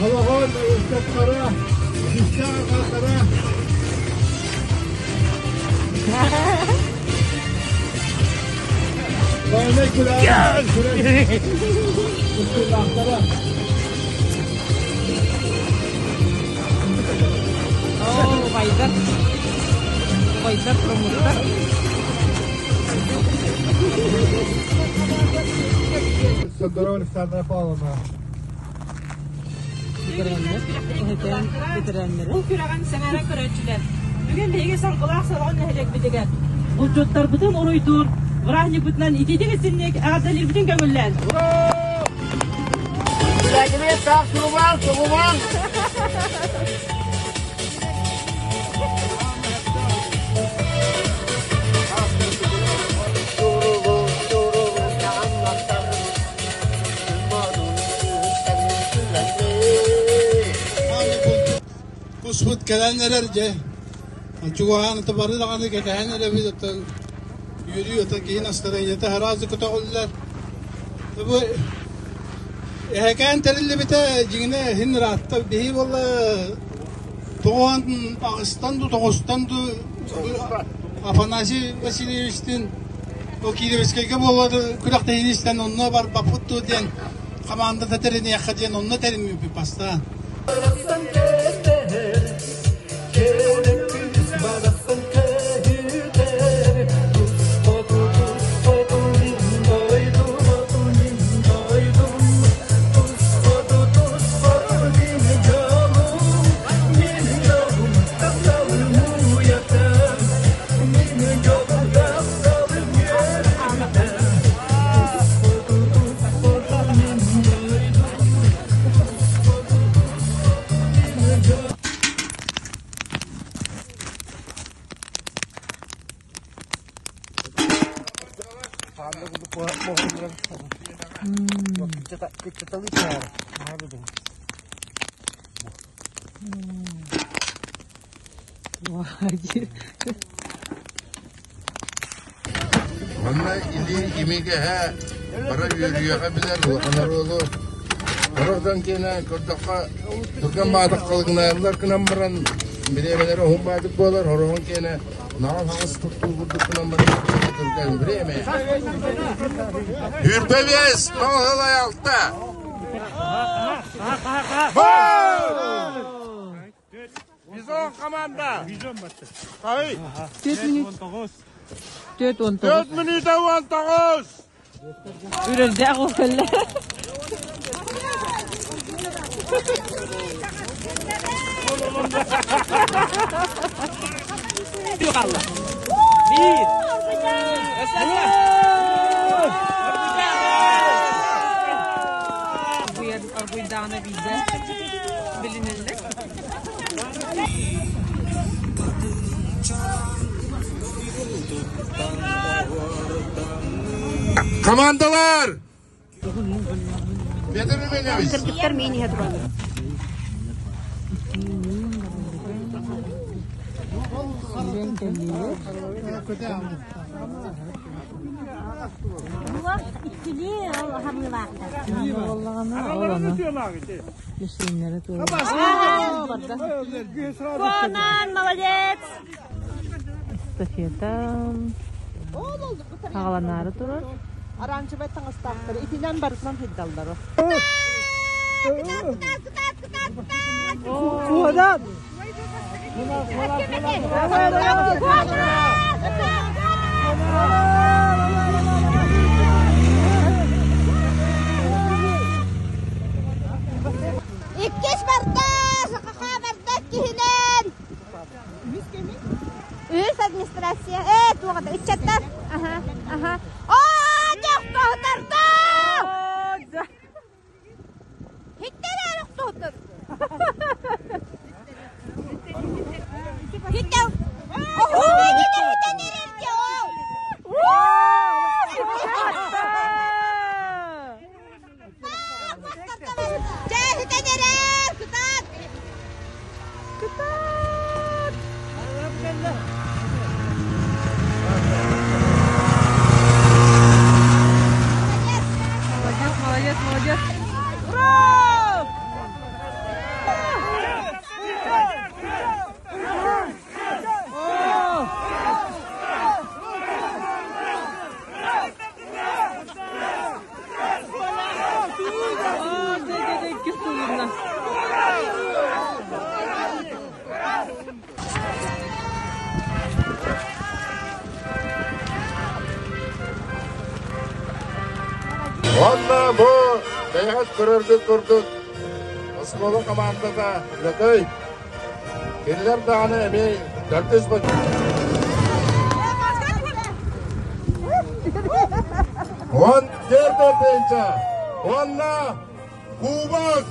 Олоҕун ыччаттара, күүстээх аҕалара. Байанай күрэҕин күрэс кыттыылаахтара. Оо, убайдар. Убайдар промуттар. Здорово, Александра Павловна. Бу күрэҕин сэҥээрэн көрөөччүлэр, бүгүн биһиги Соргулаах Сороҕон нэһилиэкпитигэр булчуттарбытын уруйдуур бырааһынньыкпытынан итиитик истинник эҕэрдэлиирбитин көҥүллээн! Владимир, так, Сулуман, Сулуман! Куспут кэлэн эрэр дьэ. Чугаһаан бары даҕаны кэтэһэн эрэбит оттон үөрүү ото киһи настарыанньата сразу көтөҕүллэр. Бу эһэкээн тэриллибитэ дьиҥинэ иһин ыраатта биһи буолла тоҕуон аҕыстан ду тоҕустан ду Афанасий Васильевичтин Ол Кировскайга буолар күрэхтэһиини истэн онно барбаппыт дуо диэн хамаандата тэриниэххэ диэн онно тэриммиппит бастаан. Манна илии имигэһэ бара үөрүйэҕэ билэр улахан оруолу Сорох дьон киэнэ көрдөххө түргэн баатах халыҥнаайыллар гынан баран бириэмэлэрэ уһун баатык буолар, сороҕун киэнэ наҕыл хаҕыс туттуу курдук гынан баран түргэн бириэмэ. Хүрбэ биэс, тоҕус алта. Бизон команда. Бизон батты. Хай. 4 минут. 4 4 минута 19. Үрэрдээх ол кэллэ. Хаалла. Биир. Аргуйдаана биирдэ билинэллэр. Командалар! Петр Евгеньевич! Кыргыттар миин иһэ тураллар. Иккилии хамыылаахтар. Конан, молодец! Эстафета хаҕаланаары турар. Оранжевай таҥастаахтар итинэн барытынан сылдьаллар. Куодан! Иккис барда, сахаха барда киһинэн. Үһүс администрация. Ээ, туох это, ыччаттар. Аха, аха. Оо, дьохтоһутарда! Хиттер охтоһутар. Хиттер. Оо, хиттер, хиттер, Чэ, хитэн эрэр, кытаат! Кытаат! Молодец, молодец, молодец! Ура! бу бэйэҕит көрөргүт курдук оскуола командата Лөкөй. Кинилэр даҕаны эмиэ төрдүс 14 тыһыынча. Уонна кубок!